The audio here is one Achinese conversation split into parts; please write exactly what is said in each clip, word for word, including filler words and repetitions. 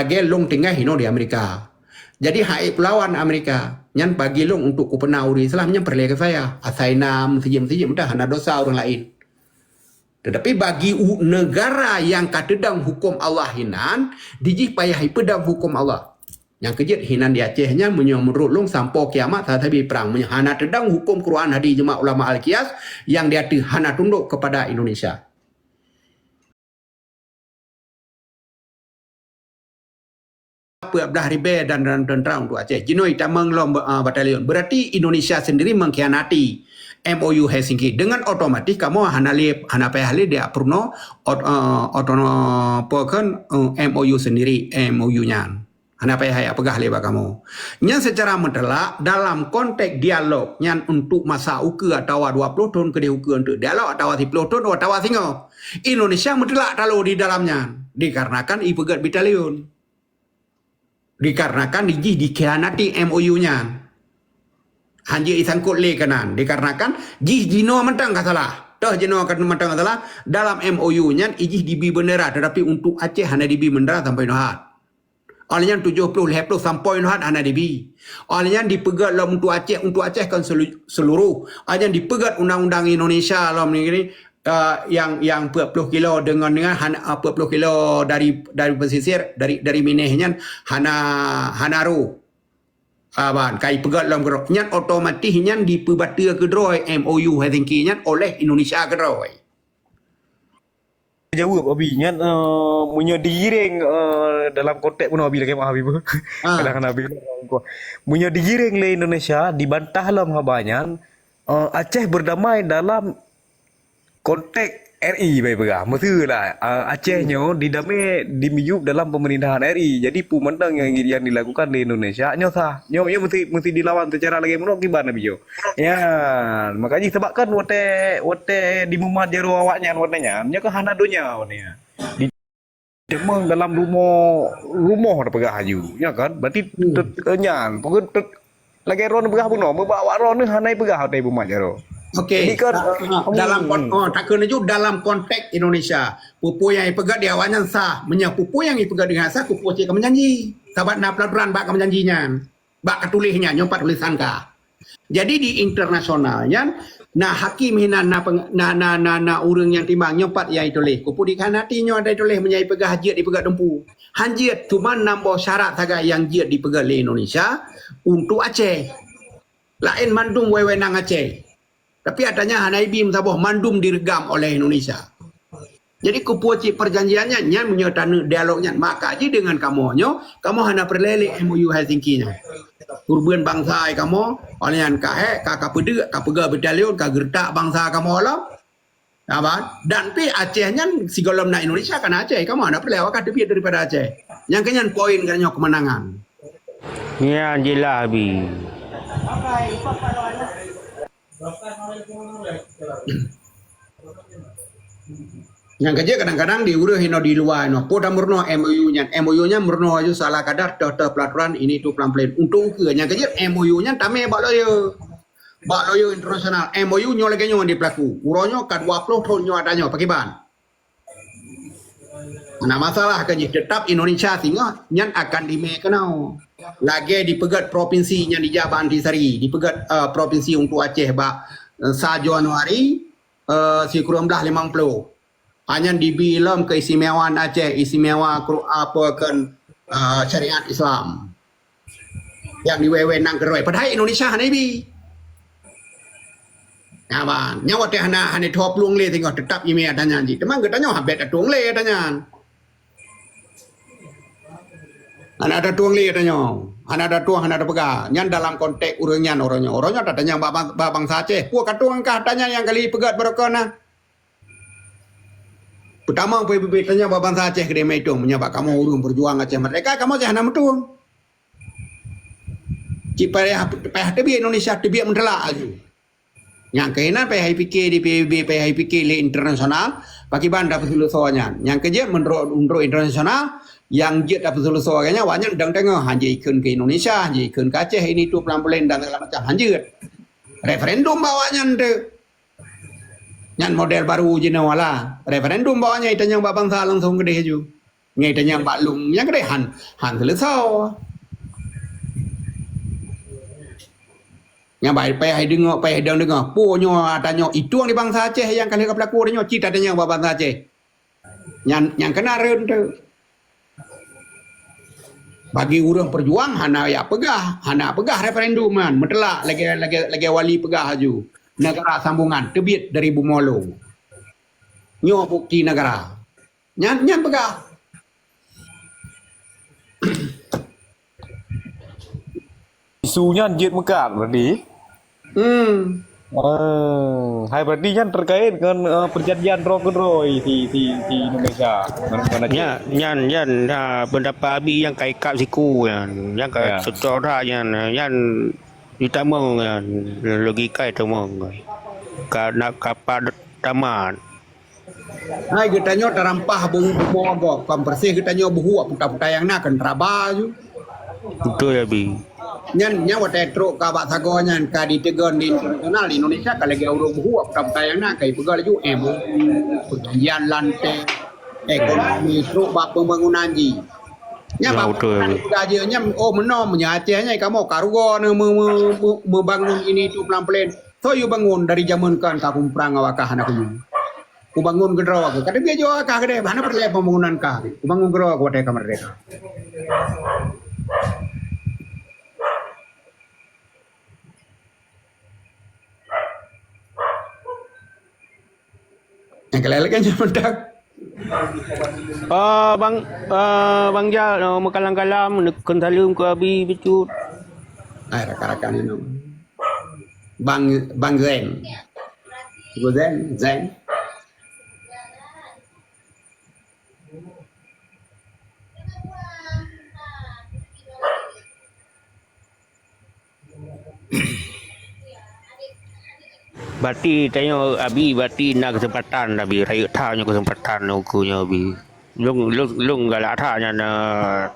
lagée lôn tinggai hinoe di Amerika. Jadi, hai peulawan Amerika, nyan bagi lôn untuk kupeuna ureuëng Islam nyan peureulée keu saya. Asai na meuseujid-meuseujid, mudah hana dosa ureuëng laén. Tetapi bagi u-, negara nyang ka teudong huköm Allah hinan, dijih payah ipeudong huköm Allah. Nyang keujeuet hinan di Aceh nyan, meunyoe meunurot lôn, sampoe kiamat sabe-sabe prang. Meunyoe hana teudong huköm Quran, hadis, ijma ulama al-qiyas, nyang di ateueh hana tundok kepada Indonesia. Peuet blah ribée dan, dan tentara untuk Aceh. Jinoe tamong lom, ah, batalion. Berarti Indonesia sendiri mengkhianati M O U Helsinki. Dengan otomatis kamoe hana lé, hana payah lé dia peurunoe ot-, ah, otono-, apa kan, eh, M O U sendiri, M O U nyan. Hana payah jak peugah lé bak kamoe. Nyan secara mutlak dalam konteks dialog nyan untuk masa ukeue atawa dua ploh thon keudeh ukeue untuk dialog atawa siploh thon atawa singoh. Indonesia mutlak talo di dalam nyan dikarenakan ipeugét batalion. Dikarenakan jih dikhianati M O U nyan. Hanjeuet isangkot lé keunan. Dikarenakan jih jinoe mantong ka salah. Toh jinoe ka mantong ka salah. Dalam M O U nyan ijih dibi bendera, tetapi untuk Aceh hana dibi bendera sampai nyoe hat. Óh lheueh nyan tujoh ploh, lhée ploh sampoe nyoe hat hana dibi. Óh lheueh nyan dipeugét lom untuk Aceh, untuk Aceh kon selu-, seluruh. Óh lheueh nyan dipeugét undang-undang Indonesia lom negeri, eh, nyang, nyang peuet ploh kilo deungon, deungon han-, eh, peuet ploh kilo dari, dari pesisir, dari, dari Mineh nyan hana, hana rôh. Ah, ban, ka ipeugét lom keudroe. Nyan otomatis nyan dipeubateue keudroe M O U Helsinki nyan oleh Indonesia keudroe. Jaweueb Abi nyan, eh, meunyoe digiring, eh, dalam konteks bunoe Abi lagée meu'ah Abi beuh. Ah. Kadang-kadang Abi, meunyoe digiring lé Indonesia, dibantah lom haba nyan, eh, Aceh berdamai dalam konteks R I, bak ipeugah. Meuseulah, eh, Aceh nyoe didamé dimiyueb dalam pemerintahan R I. Jadi peue mantong nyang, nyang dilakukan di Indonesia nyoe sah. Nyoe, nyoe meusti, meusti dilawan secara lagée bunoe kiban Abi nyoe. Ya, maka jih sabab kan watée, watée di mumat jaroe awaknyan watée nyan, nyoe kan hana donya watée nyan. Di, teumong dalam rumoh, rumoh tapeugah aju, ya kan? Berarti Hmm. tet-, nyan, pokok tet-, lagée droe peugah bunoe, meubak awak droe neuh hana ipeugah watée di mumat jaroe. Okey. Jadi kan, Ah, ah, hmm. dalam kon-, oh, takheun laju dalam konteks Indonesia. Peue-peue nyang ipeugét di awaknyan sah. Meunyoe peue-peue nyang ipeugét deungon sah, peue-peue cit ka meujanji. Sabab na peulaturan bak ka meujanji nyan. Bak ka tuléh nyan, nyoe pat tulésan ka. Jadi di internasional nyan, na hakim hinan na peng-, na, na, na, na ureuëng nyang timbang nyoe pat nyang ituléh. Kupeue dikhianati nyoe ada ituléh meunyoe ipeugah jeuet ipeugét teumpu. Han jeuet, cuma nam boh syarat sagai nyang jeuet dipeugét lé Indonesia untuk Aceh. Laén mandum wewenang Aceh. Tapi ata nyan hana ibi meusaboh mandum direugam oleh Indonesia. Jadi kupeue cit perjanjian nyan, nyan meunyoe taneuk dialog nyan, maka jih deungon kamoe nyoe, kamoe hana peureulée lé M O U Helsinki nyoe. Keureubeuen bansa kamoe, óh lheueh nyan ka hék, ka, ka peudeuk, ka peugah batalion, ka geuretak bansa kamoe lom. Saban? Dan pi Aceh nyan sigohlom na Indonesia ka na Aceh, kamoe hana peureulée awak ka teubiet daripada Aceh. Nyang keu nyan poin geutanyoe keumanangan. Nyan jeulaih Abi. Nyang keujeuet kadang-kadang di ureuëng inoe di luwa inoe, peue tameurunoe M O U nyan. M O U nyan meurunoe aju salah kadar teuh-teuh peulaturan ini itu pelan-pelan. Untuk ukeue nyang keujeuet M O U nyan tamé bak lawyer. Bak lawyer internasional. M O U nyoe lagée nyoe di peulaku. Uroe nyoe ka dua ploh thon nyoe ata nyoe pakiban. Hana masalah kan jih, teutap Indonesia singoh nyan akan dimé keunoe. Lagée dipeugét provinsi nyang di Jabah Antisari, dipeugét, eh, provinsi untuk Aceh bak, eh, sa Januari, eh, sikureueng blaih limong ploh. Hanya dibi lom keistimewaan Aceh, istimewa kru-, apa kan, eh, syariat Islam. Nyang diwewenang keudroe. Padahai Indonesia hana ibi. Nyaman. Nyawa teh hana, hana thop plueng lé singoh teutap jimé ata nyan jih. Teuma geutanyoe habéh tatueng lé ata nyan. Hana tatueng lé ata nyoe. Hana tatueng, hana tapeugah. Nyan dalam konteks ureuëng nyan, ureuëng nyoe. Ureuëng nyoe tatanyong bak bang-, bak bansa Aceh. Peue ka tueng kah ata nyan nyang kali peugét baroekon na? Peutama, P B B tanyong bak bansa Aceh keudéh meuitong. Meunyoe bak kamoe ureuëng peujuang Aceh merdeka, kamoe Aceh hana meutueng. Cit payah, payah teubiet Indonesia, teubiet meuteulak laju. Nyang keunan payah ipike di P B B, payah ipike lé internasional, pakiban tapeuseuleusoe nyan. Nyang keujeuet meunurot, meunurot internasional, nyang jeuet tapeuseuleusoe nyan, awak nyan dang teungoh, hanjeuet ikheun keu Indonesia, hanjeuet ikheun keu Aceh, ini itu pelan-pelan dan segala macam, hanjeuet. Referendum bak awak nyan tu. Nyan model baru jinoe lah. Referendum bak awak nyan itanyong bak bansa langsung keudéh laju. Ngai tanyong bak lôn nyang keudeh han, han seuleusoe. Nyang bai payah deungoe, payah dong deungoe. Po nyoe tanyong itong di bansa Aceh nyang ka lheueh ka peulaku tanyong cit tanyong bak bansa Aceh. Nyan, nyan keunan rhot teuk. Bagi ureuëng peujuang hana jak peugah, hana peugah referendum nyan, meuteulak lagée, lagée, lagée wali peugah laju. Negara sambungan teubiet dari bumoe lôn. Nyoe bukti negara. Nyan, nyan peugah. Isu nyan jeuet meukat berarti? Hmm. Oh, hai berarti nyan terkait dengan, eh, perjanjian droe keudroe di, di, di Indonesia. Ngan, ngan Aceh. Nyan, nyan, nyan, ha, pendapat Abi nyang ka ikab siku nyan. Nyang ka cocok that nyan, nyan ditamong nyan, logika ditamong. Ka nak kapat tamat. Hai geutanyoe tarampah beu-, bumoe gob, kon peureséh geutanyoe buhuk puta-puta nyang na keu neuraba ju. Beutôi, Abi. Nyan, nyan watée trok ka bak sagoe nyan ka diteugon di internasional, di Indonesia ka lagée ureuëng buhuk puta-puta nyang na ka ipeugah laju, eh, bu-, perjanjian lantée, ekonomi trok bak pembangunan jih. Nyan bak beutôi, pembangunan Abi. Peugah jih nyan, oh, meunoe meunyoe Aceh nyan kamoe ka rugoe neu meu-, meu-, meu-, meubangun ini itu pelan-pelan. Soe yue bangun dari jameun kon ka kumprang awak kah hana kuyue. Kubangun keudroe keuh. Ka teubiet jih kah keudeh, hana peureulée pembangunan kah. Kubangun keudroe keuh watée ka meurdeka. Nyang keu lhée lagée nyan mantong. Ah, Bang, ah, Bang Jal, oh, meukalam-kalam, neukheun saleuem keu Abi bacut. Hai, rakan-rakan inong. Bang, Bang Zen. Ibu Zen, Zen. Berarti tanyoe Abi, berarti na keuseumpatan Abi, rayeuk that nyoe keuseumpatan ukeue nyoe Abi. Lôn, lôn, lôn galak that nyan, eh,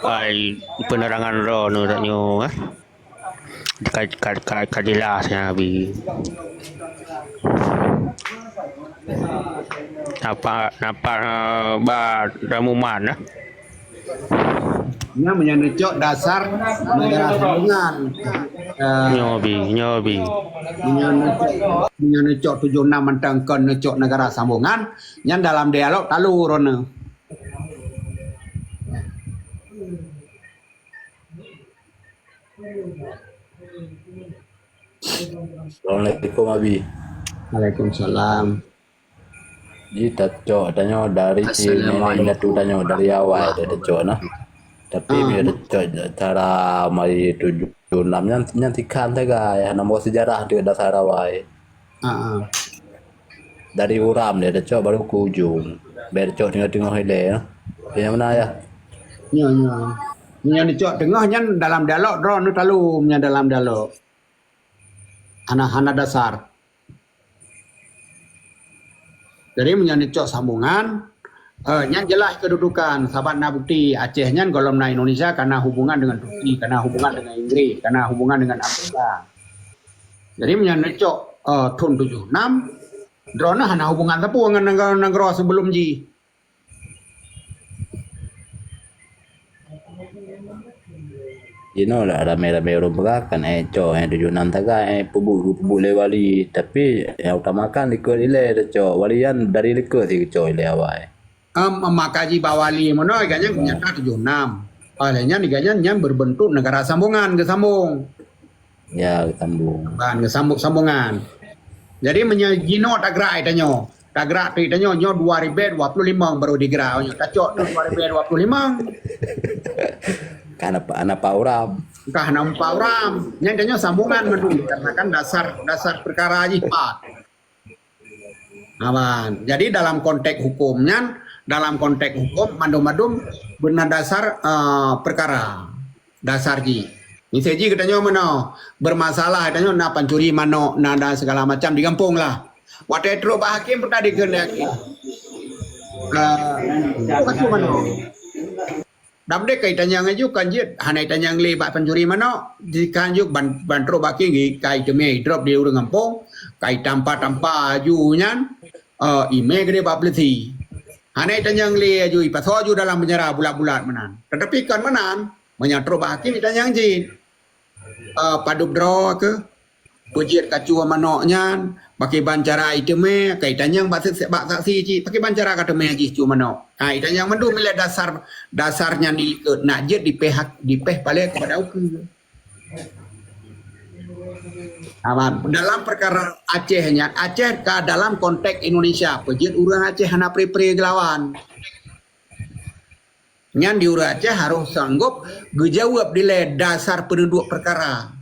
ai, peunerangan droeneuh tanyoe, eh. Ka, ka, ka, ka jelas nyan Abi. Nampak, nampak, eh, ba ramuman, eh. Nyan meunyoe neucok dasar negara sambungan. Eh, nyoe Abi, nyoe Abi. Meunyoe neucok, meunyoe neucok tujoh nam mantong kon neucok negara sambungan, nyan dalam dialog talu droeneuh. Assalamualaikum, Abi. Waalaikumsalam. Ji tacok tanyoe dari nenek moyang tanyoe dari awai dah tacok nah. Tapi bila tacok cara mari tujuh enam nyan, nyan tikhan sagai, hana meusejarah tu dasar awai. Ah, ah. Dari uram dia tacok baru ke ujung. Biar tacok tengah-tengah ilée, ya. Yang mana ya? Nyo, nyo. Yang dicok tengah nyan dalam dialog droeneuh talu nyan dalam dialog. Hana, hana dasar. Jadi meunyoe neucok sambungan, eh, nyan jeulaih keududukan, saban na bukti Aceh nyan gohlom na Indonesia kana hubungan dengan Turki, kana hubungan dengan Inggris, kana hubungan dengan Amerika. Jadi meunyoe neucok, eh, thon tujoh nam, droeneuh hana hubungan sapeue ngon nanggroe, nanggroe sebelum jih. Jinoe lah ramé-ramé ureuëng peugah kan, eh, cok, eh, tujoh nam tagai, eh, peubuet, peubuet lé wali. Tapi nyang utamakan likot ilée tacok. Wali nyan dari likot si geucok ilée awai. Em, maka jih bak wali meunoe, gobnyan nyata tujoh nam. Oleh nyan, gobnyan nyan berbentuk negara sambungan, geusambong. Ya, geusambong. Ban, geusambung-sambungan. Jadi meunyoe jinoe tagrak tanyoe, tagrak teuk tanyoe, nyoe dua ribée dua puluh lima baru digerak nyoe. Tacok tu dua ribée dua puluh lima. Ka na pa-, na pa uram. Ka na pa uram. Nyan tanyoe sambungan mandum, karena kan dasar, dasar perkara jih pat. Aman. Jadi dalam konteks hukum nyan, dalam konteks hukum mandum-mandum beuna dasar, eh, perkara. Dasar jih. Misai jih geutanyoe meunoe, bermasalah geutanyoe na pancuri manok, na, na segala macam di gampông lah. Watée trok bak hakim pun tadi keu hakim. Eh, pancuri manok. Dam deh ka itanyong laju kan jeuet, hana itanyong lé bak pancuri manok, dikan juk ban, ban trok bak hakim ka iteumé drop di ureuëng gampông, ka itampa-tampa laju nyan, eh, imé geude bak polisi. Hana itanyong lé aju, ipasoe aju dalam penjara bulat-bulat meunan. Tetapi kon meunan, meunyoe trok bak hakim itanyong jih. Ah, padub droe keuh, peujeuet kacue manok nyan, pakriban cara iteumé, ka itanyong bak, bak saksi cit, pakriban cara ka teumé jih cue manok. Ha, itanyong mandum ilée dasar, dasar nyan dilikot, nak jeuet dipéh hak-, dipéh palée keupada ukeue. Aman. Dalam perkara Aceh nyan, Aceh ka dalam konteks Indonesia, peujeuet ureuëng Aceh hana pre-pre geulawan. Nyan di ureuëng Aceh harôh sanggob geujaweueb dilée dasar peududuek peukara.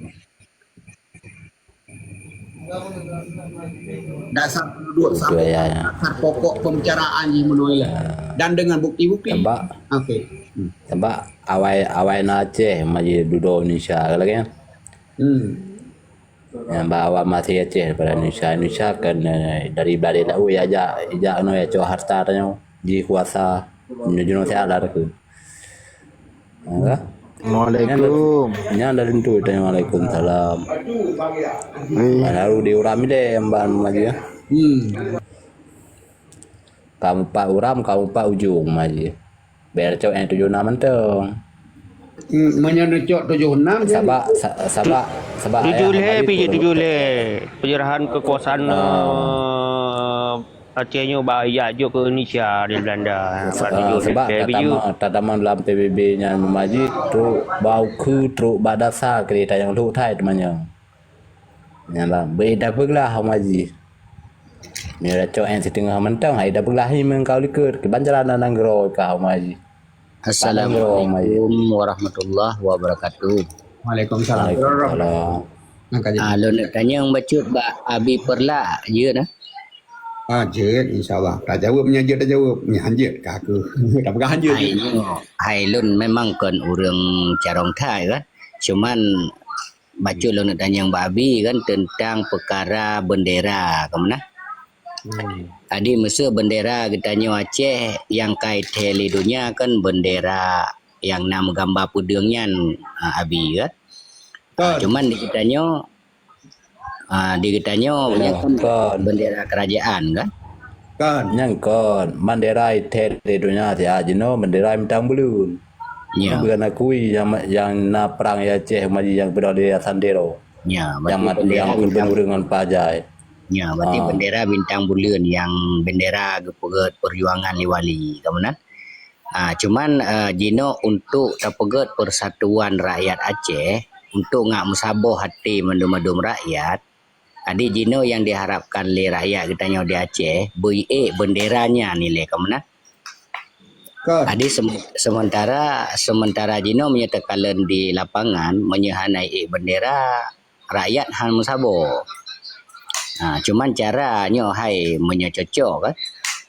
Dasar peududuek Betul, sampai ya, ya. Dasar pokok pembicaraan jih meunoe ilée. Dan dengan bukti-bukti. Sabab, Okey. Hmm. Sabab awai, awai na Aceh maji dudoe Indonesia lagée nyan. Hmm. Nyang ba awak maté Aceh daripada Indonesia. Indonesia kan, eh, dari Belanda dah, ui, ajak, ijak keunoe, ya, cok harta tanyoe, ji kuasa, nyoe jinoe siat dah aku. Ha? Assalamualaikum. Nyan dah tentu tanya waalaikumsalam. Ui. Lalu di uram ile emban maji, ya. Hmm. Kamu pak uram, kamu pak ujung maji. Biar cok yang tujuh enam mantong. Hmm, meunyoe neucok tujuh enam, jadi Sabab, sa-, sabab, sabab tujuh ayah lhée maji pih, turun. Tujuh lhée. Penyerahan kekuasaan, Ah. eh, Aceh nyoe bak ijak jok ke Indonesia di Belanda. Sa-, Bak tujuh sebab lhée pih ju. Tatamong, tatamong dalam P B B nyan maji trok bak ukeue, trok bak dasar keurita nyang lhok thai teumanyong. Nyan lah, beu ita peuglah maji. Meunyoe cok nyang siteungoh mantong, hai ita peuglah hi meungkau likot, kiban cara na nanggroe ka maji. Assalamualaikum warahmatullahi wabarakatuh. Waalaikumsalam. Waalaikumsalam. Nang ka jadi. Ah, lôn nak tanyong bacut bak Abi Perlak, jeuet nah? Ah, jeuet, insya Allah. Tajaweueb nyan jeuet tajaweueb. Nyan jeuet ka aku. Tapeugah jeuet. Hai nyoe, hai lôn memang kon ureuëng carông that kan. Cuman bacut lôn nak tanyong bak Abi kan tentang peukara bendera, ka meunan. Hmm. Adi meuseu bendera geutanyoe Aceh nyang ka ithée lé donya kan bendera nyang na meugamba peudeueng nyan, ah, Abi kan. Ah, Kon. Cuman di geutanyoe, ah, di geutanyoe Ya, nyan kan kon. Bendera kerajaan kan. Kon. Nyan kon. Bendera ithée lé donya siat jinoe bendera bintang buleuen. Ya. Bukan akui yang, yang na perang di Aceh maji yang keudroe di Sandero. Ya, berarti Yang mat-, bendera yang bintang ureuëng ngon pajai. Ya, berarti Ah. Bendera bintang buleuen nyang bendera geupeugét perjuangan lé wali, ka meunan. Ah, cuman, eh, jinoe untuk tapeugét persatuan rakyat Aceh, untuk ngak meusaboh até mandum-mandum rakyat, adi jinoe nyang diharapkan lé rakyat geutanyoe di Aceh, beu ék bendera nyan ilée, ka meunan. Kon. Adi sem-, sementara, sementara jinoe meunyoe takalon di lapangan, meunyoe hana ék bendera, rakyat han meusaboh. Ha, cuman cara nyoe hai meunyoe cocok kan.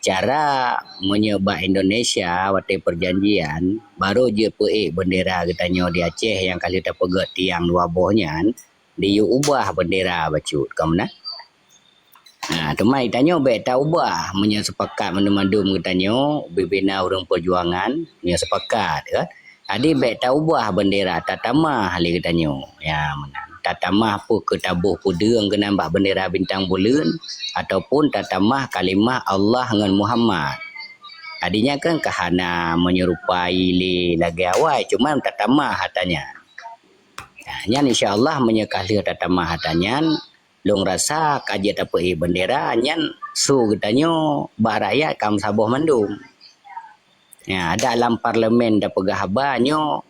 Cara meunyoe bak Indonesia watée perjanjian, baru jeuet peu ék bendera geutanyoe di Aceh nyang ka lheueh tapeugét tiang dua boh nyan, diyue ubah bendera bacut, ka meunan. Ha, teuma geutanyoe bék taubah meunyoe seupakat mandum-mandum geutanyoe, bibina ureuëng perjuangan, meunyoe seupakat, kan? Adi bék taubah bendera, tatamah lé geutanyoe. Ya, meunan. Tatamah peu keu taboh peudeueng keunan bak bendera bintang buleuen, ataupun tatamah kalimah Allah ngon Muhammad. Adi nyan kan ka hana meunyerupai lé lagée awai, cuma tatamah ata nyan. Ha, nyan insya Allah meunyoe ka lheueh tatamah ata nyan, lôn rasa ka jeuet tapeuék bendera nyan su geutanyoe bak rakyat ka meusaboh mandum. Ya, adak lam parlemen tapeugah haba nyoe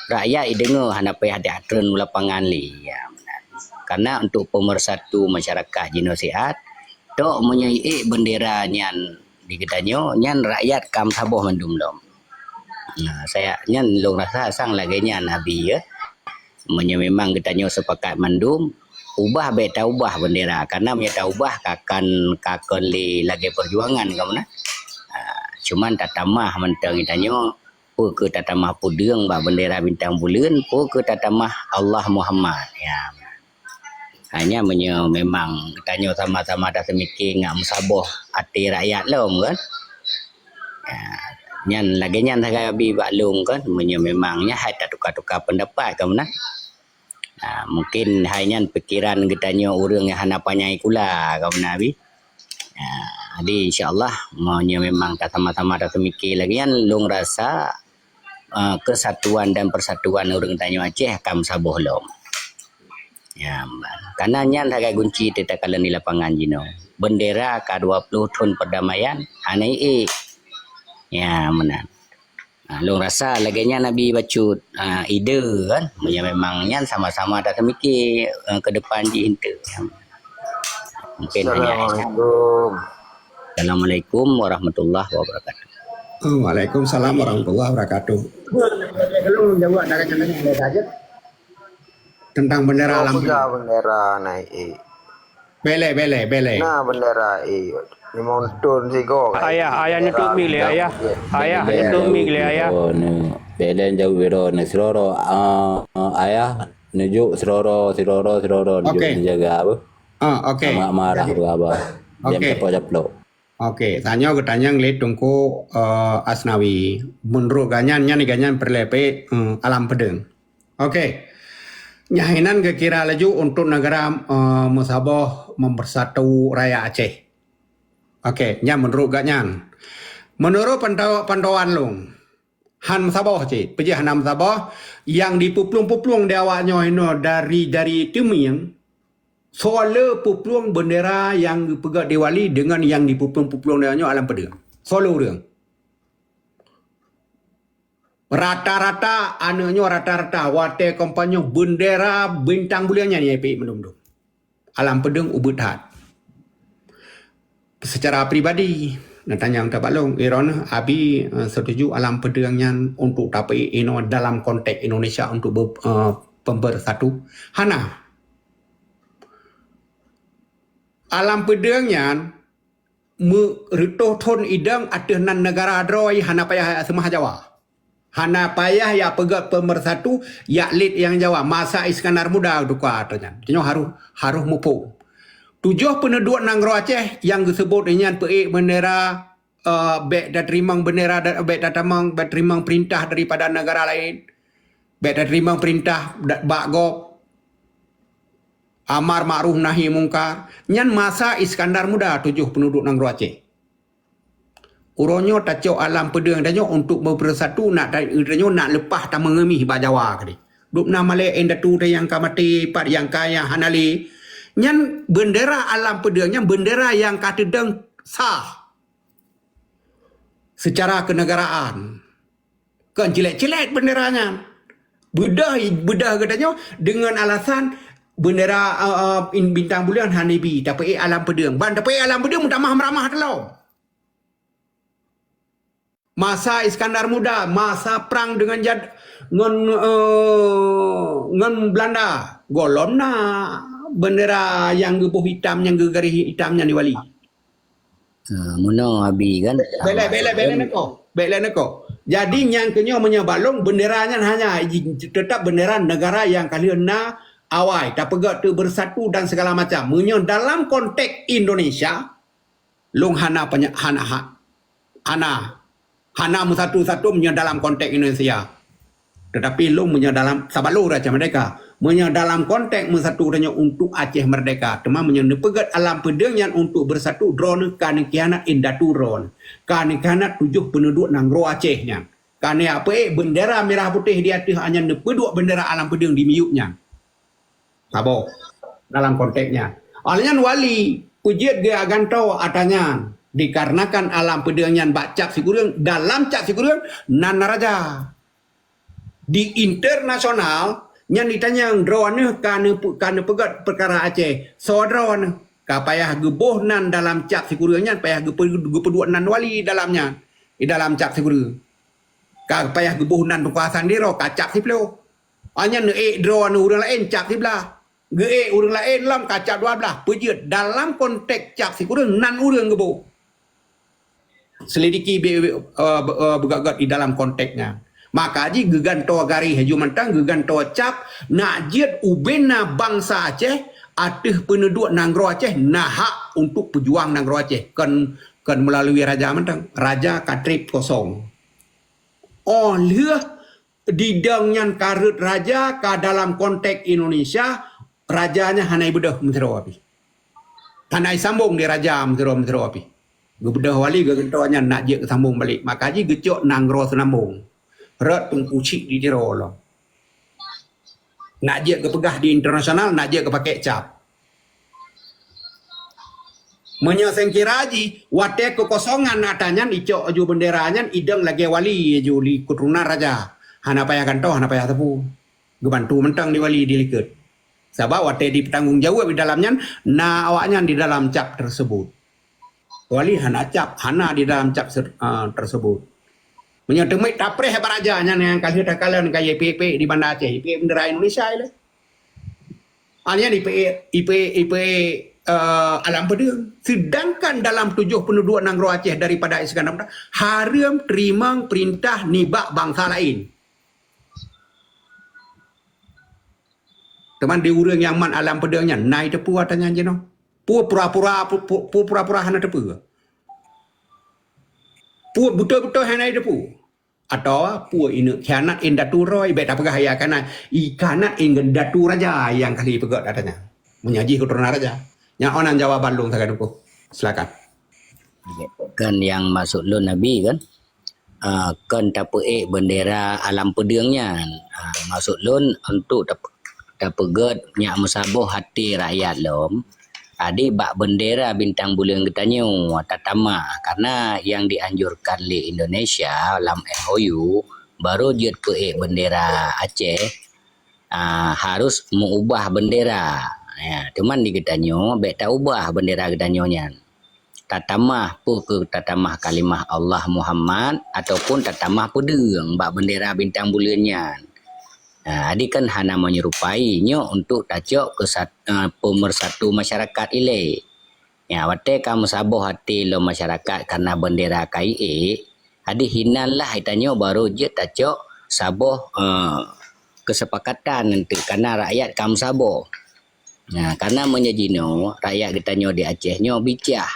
rakyat ideungoe hana payah diatreun u lapangan lé. Ya, meunan. Karena untuk pemersatu masyarakat jinoe siat, tok meunyoe ék bendera nyan di geutanyoe, nyan rakyat ka meusaboh mandum lom. Nah, saya nyan lôn rasa sang lagée nyan Abi ya. Meunyoe memang geutanyoe seupakat mandum, ubah bék taubah bendera. Karena meunyoe taubah ka kan, ka kon lé lagée perjuangan ka meunan. Ha, cuman tatamah mantong geutanyoe, peu keu tatamah peudeueng bak bendera bintang buleuen, peu keu tatamah Allah Muhammad. Ya. Hanya meunyoe memang geutanyoe sama-sama taseumiké ngat meusaboh até rakyat lom kan. Ha, nyan lagée nyan sagai Abi bak lôn kan, meunyoe memang nyan hai tatuka-tuka peundapat ka meunan. Ha, mungkin hai nyan pikeran geutanyoe ureuëng nyang hana panyai kula ka meunan Abi. Ha, Jadi insya-Allah meunyoe memang tasama-sama taseumike lagée nyan, lôn rasa, eh, kesatuan dan persatuan ureuëng tanyoe Aceh akan meusaboh lom. Ya, karena nyan sagai kunci teuka kalon di lapangan jinoe. Bendera ka dua puluh thon perdamaian hana iék. Ya, meunan. Ha, lôn rasa lagée nyan Abi bacut, ha, ide kan. Meunyoe memang nyan sama-sama taseumike, eh, ke depan jih enteuk. Mungkin hanya Assalamualaikum. Assalamualaikum warahmatullahi wabarakatuh. Waalaikumsalam warahmatullahi wabarakatuh. Tentang bendera alam peugah bendera naik. Belek, belek, belek. Nah, bendera, eh, limong thon sigoe. Ayah, ayah neutuek mic lé, ayah. Ayah, neutuek mic lé, ayah. Oh, ni, belek jauh biro ni, sidroe. Ah, ah, ayah, neujuk sidroe, sidroe, sidroe, neujuk. Okey. Neujaga apa? Ah, okey. Amat marah. Jadi, apa? Jangan, okey, caplok-caplok. Okey, tanyoe geutanyong lé Teungku, eh, Asnawi. Meunurot gobnyan, nyan gobnyan peureulée peuék, eh, alam peudeueng. Okey. Nyan inan geukira laju untuk negara, eh, meusaboh mempersatu rakyat Aceh. Okey, nyan meunurot gobnyan. Meunurot pantau-, pantauan lôn, han meusaboh cit. Peue jih hana meusaboh, nyang dipeuplueng-peuplueng di awak nyoe hinoe dari, dari Teumieng, soe le peuplueng bendera nyang geupeugét di Wali deungon nyang dipeuplueng-peuplueng di awak nyoe alam peudeueng. Soe le ureuëng. Rata-rata, aneuk nyoe rata-rata, watée kampanye bendera bintang buleuen nyan nyang ipeuék mandum-dum. Alam peudeueng ubit that. Secara pribadi, neutanyong tabak lôn, droeneuh Abi, eh, setuju alam peudeueng nyan untuk tapeuék inoe dalam konteks Indonesia untuk be-, eh, pembersatu? Hana. Alam peudeueng nyan meureutôh thon idong ateueh nan neugara droe hana payah seumah Jawa. Hana payah ya peugét peumersatu, ya lét nyang Jawa. Masa Iskandar Muda teuka atra nyan. Tanyoe harôh, harôh muphom. Tujoh peuneuduek nanggroe Aceh nyang geuseubot nyan peuék bendera, eh, bék tateurimong bendera da-, bék tateurimong, bék teurimong peurintah daripada neugara laén. Bék tateurimong peurintah da-, bak gob. Amar makruf nahi mungkar. Nyan masa Iskandar Muda tujoh peuneuduek nanggroe Aceh. Uroe nyoe tacok alam peudeueng tanyoe untuk beupersatu nak ta-, tanyoe nak leupah tameungeumih bak Jawa keudeh. Dubna malée indatu nyang ka maté, pat nyang kaya hana lé. Nyan bendera alam peudeueng nyan bendera nyang ka teudong sah secara kenegaraan. Kon cilet-cilet bendera nyan. Beudoh, beudoh geutanyoe deungon alasan bendera, eh, eh, in-, bintang buleuen hana ibi, tapeuék alam peudeueng. Ban tapeuék alam peudeueng meutamah meuramah teulom. Masa Iskandar Muda, masa prang deungon jad-, ngon, eh, ngon Belanda, gohlom na bendera nyang geuboh itam, nyang geugaréh itam nyan di Wali. Ha, meunoe Abi kan. Bela, bela, bela neko. Bela neko. Jadi nyang keunyoe meunyoe bak lôn bendera nyan hanya tetap bendera negara nyang ka lheueh na awai, tapeugah teu bersatu dan segala macam. Meunyoe dalam konteks Indonesia, lôn hana penya-, hana ha-, hana, hana meusatu-satu meunyoe dalam konteks Indonesia. Tetapi lôn meunyoe dalam, saban lôn rasa merdeka. Meunyoe dalam konteks meusatu tanyoe untuk Aceh merdeka, teuma meunyoe neupeugét alam peudeueng nyan untuk bersatu, droeneuh ka neukhianat indatu droeneuh. Ka neukhianat tujoh peuneuduek nanggroe Aceh nyan. Ka neupeuék bendera mirah putéh di ateueh, nyan neupeuduek bendera alam peudeueng di miyueb nyan. Saboh dalam konteks nyan. Oleh nyan Wali, peujeuet geugantoe atra nyan dikarenakan alam peudeueng nyan bak cap sikureueng, dalam cap sikureueng nan raja. Di internasional nyan ditanyong droeneuh ka neupe-, ka neupeugét peukara Aceh. Soe droeneuh ka payah geuboh nan dalam cap sikureueng nyan, payah geupe-, geupeuduek nan Wali dalam nyan, di dalam cap sikureueng. Ka payah geuboh nan Teungku Hasan Diro, ka cap siploh. Hanya neuék droeneuh ureuëng laén cap siblaih. Geuék ureuëng laén lom ka cap dua blaih. Peujeuet dalam konteks cap sikureueng nan ureuëng geuboh. Selidiki be-, be-, eh, be-, eh, beugét-gét di dalam konteks nyan. Maka jih geugantoe garéh laju mantong, geugantoe cap, nak jeuet ubena bansa Aceh ateueh peuneuduek nanggroe Aceh na hak untuk peujuang nanggroe Aceh. Kon, kon meulalu raja mantong. Raja ka trép kosong. Óh lheueh didong nyan ka rhot raja ka dalam konteks Indonesia, raja nyan hana ibeudôh meusidroe pih. Hana isambong di raja meusidroe-meusidroe pih. Geubeudôh wali geugantoe nyan nak jeuet geusambong balek. Maka jih geucok nanggroe seunambong. Rot Teungku Chik di Tiro lom. Nak jeuet geupeugah di internasional, nak jeuet geupakék cap. Meunyoe sengkira jih, watée keukosongan ata nyan icok aju bendera nyan idong lagée wali aju di keturunan raja. Hana payah gantoe, hana payah teupeu. Geubantu mantong di wali di likot. Sabab watée dipeutanggong jaweueb di dalam nyan, na awaknyan di dalam cap tersebut. Wali hana cap, hana di dalam cap se- uh, tersebut. Meunyoe teumé tapreh bak raja nyan nyang ka lheueh takalon ka jipék-pék di Banda Aceh, jipék bendera Indonesia ilée. Artinya ipék, ipék, ipék uh, Alam Peudeung. Sedangkan dalam tujoh peunuduek nanggroe Aceh daripada Iskandar Muda, hareuem teurimong peurintah nibak bansa laén. Teuma di ureuëng nyang mat Alam Peudeung nyan, na iteupeue ata nyan jinoe. Peue pura-pura, peue pura-pura hana teupeue. Peue beutôi-beutôi hana teupeue. Atawa peue ineuk khianat indatu roh, bék tapeugah ya kana, i khianat indatu raja nyang kali peugah ata nyan. Meunyoe jih keturunan raja. Nyan onan jawaban lôn sagai Teungku. Silakan. Kan nyang maksud lôn Abi kan? Uh, kan tapeuék bendera Alam Peudeung nyan. Uh, maksud lôn untuk tap- tapeugét nyak meusaboh hati rakyat lom. Jadi bak bendera bintang buleuen geutanyoe tatamah karena yang dianjurkan lé Indonesia lam M O U baru jeuet peuék bendera Aceh uh, harus mengubah bendera. Ya, cuman di geutanyoe bék taubah bendera geutanyoe nyan. Tatamah peue keu tatamah kalimah Allah Muhammad ataupun tatamah peudeung bak bendera bintang buleuen nyan. Ha, jadi kan hana menyerupai nyoe untuk tacok ke uh, pemersatu masyarakat ilée. Ya, watée ka meusaboh até lom masyarakat karena bendera ka iék, jadi hinan lah tanyoe baru jeuet tacok saboh uh, kesepakatan nanti karena rakyat ka meusaboh. Nah, karena meunyoe jinoe rakyat geutanyoe di Aceh nyoe bicah.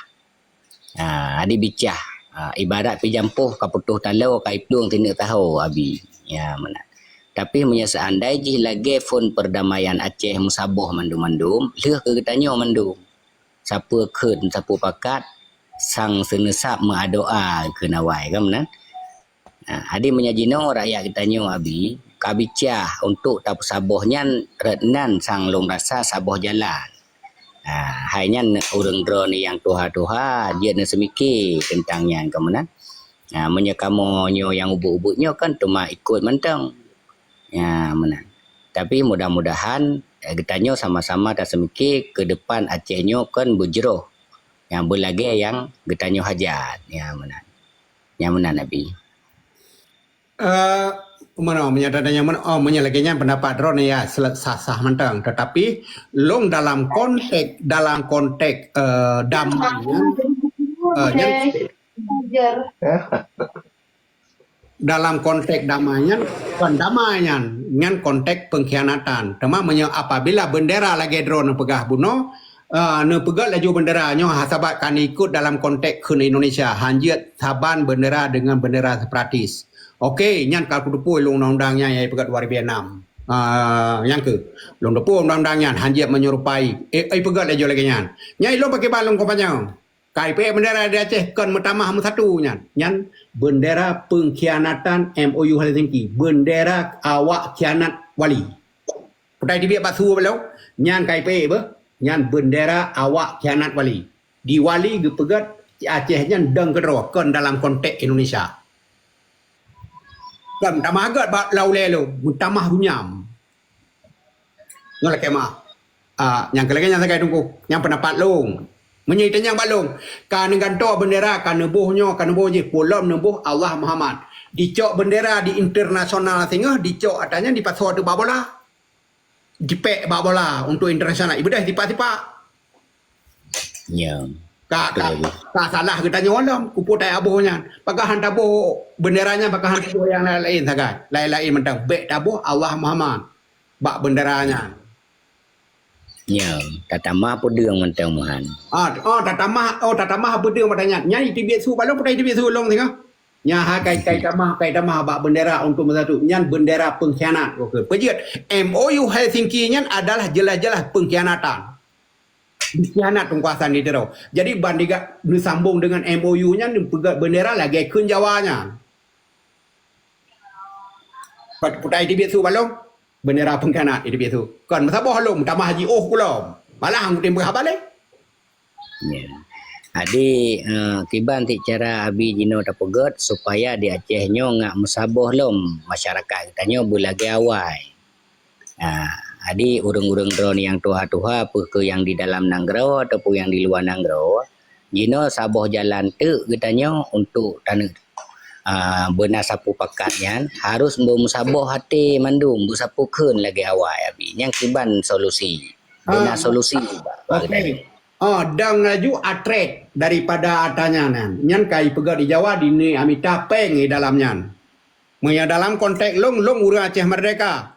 Ha, jadi bicah. Ha, ibarat pi jampoh ka putôh taloe ka iplueng tineuk taho abi. Ya, meunan. Tapi meunyoe seandai jih lagée phon perdamaian Aceh meusaboh mandum-mandum, lheueh keu geutanyoe mandum. Sapeue kheun, sapeue pakat, sang seuneusab meuadoa keu nawai, kan meunan? Ha, jadi meunyoe jinoe rakyat geutanyoe abi ka bicah untuk tapeusaboh nyan rot nan sang lôn rasa saboh jalan. Ha, hai nyan ureuëng droeneuh nyang tuha-tuha jeuet neuseumike teuntang nyan, kan meunan? Ha, meunyoe kamoe nyoe nyang ubit-ubit nyoe kan teuma ikot mantong. Ya, meunan. Tapi mudah-mudahan eh, geutanyoe sama-sama taseumike keu depan Aceh nyoe kon beujroh nyang beulagée nyang geutanyoe hajat. Ya, meunan. Nyang meunan Abi. Uh, mana meunyoe tanya mana oh meunyoe lagée nyan pendapat droeneuh ya sah-sah mantong, tetapi long dalam konteks dalam konteks uh, damai nyan uh, nyan dalam konteks damai nyan bukan damai nyan nyan konteks pengkhianatan. Teuma meunyoe apabila bendera lagée droeneuh peugah bunoe uh, neupeugét laju bendera nyoe ha sabat ka ikut dalam konteks kheun Indonesia hanjeuet saban bendera dengan bendera separatis. Okey, nyan ka kuteupeu lôn undang-undang nyan nyang peugét dua ribu enam. Uh, nyang ke lôn teupeu undang-undang nyan hanjeuet menyerupai eh, eh peugét laju lagée nyan. Nyai lôn pakai balong kompanyang. Kai peuék bendera di Aceh kon meutamah meusatu nyan. Nyan bendera pengkhianatan M O U Helsinki, bendera awak khianat wali. Putai tibiet bak su balong, nyan kai peuék beuh, nyan bendera awak khianat wali. Di wali geupeugét Aceh nyan dong keudroe kon dalam konteks Indonesia. Kon meutamah gét bak laulée lo, meutamah runyam. Ngon lakée mah. Ah, nyang keulagée nyang sagai teungku, nyang pendapat lôn. Meunyoe itanyong bak lôn, ka neugantoe bendera, ka neuboh nyoe, ka neuboh jih, pulom neuboh Allah Muhammad. Dicok bendera di internasional singoh, dicok ata nyan dipasoe teuh bak bola. Dipek bak bola untuk internasional. Ibeudeh tipak-tipak. Ya. Ka, ka, ka salah geutanyoe lom kupu tai aboh nyan. Pakah han taboh bendera nyan, pakah han taboh nyang lain-lain sagai. Lain-lain mantong. Bek taboh Allah Muhammad bak bendera nyan. Ya, tatamah peudeueng mantong muhan. Ah, oh, tatamah, oh, tatamah peudeueng mantong nyan. Nyan itibiet su balong, peudai itibiet su long singoh. Nya ha kai kai tamah kai tamah bak bendera untuk meusatu. Nyan bendera pengkhianat. Oke. Peujeuet M O U Helsinki nyan adalah jelas-jelas pengkhianatan. Khianat Teungku Hasan di Tiro. Jadi, ban diga-, neusambong deungon M O U nyan, neupeugah bendera lagèe kheun Jawa nyan. Pat-, putai teubiet su balong, bendera pengkhianat teubiet su. Kon meusaboh lom, tamah jiôh kulom. Malah anggota meuhaba lé. Ya. Jadi, eh, kiban cit cara Abi jinoe tapeugèt supaya di Aceh nyoe ngak meusaboh lom masyarakat geutanyoe beulagèe awai. Ah, jadi ureueng-ureueng droeneuh nyang tuha-tuha, peue keuh nyang di dalam nanggroe ataupun nyang di luwa nanggroe, jinoe saboh jalan teuk geutanyoe untuk taneuk, ah, beuna sapeue pakat nyan harus beumeusaboh até mandum, beusapeue kheun lagèe awai Abi. Nyang kiban solusi. Beuna Ah, solusi bak, bak okey. Geutanyoe. Oh, dang laju atret daripada ata nyan. Nyan ka ipeugah di Jawa, di ni amita péng di dalam nyan. Meunyoe dalam konteks lôn, lôn ureueng Aceh Merdeka.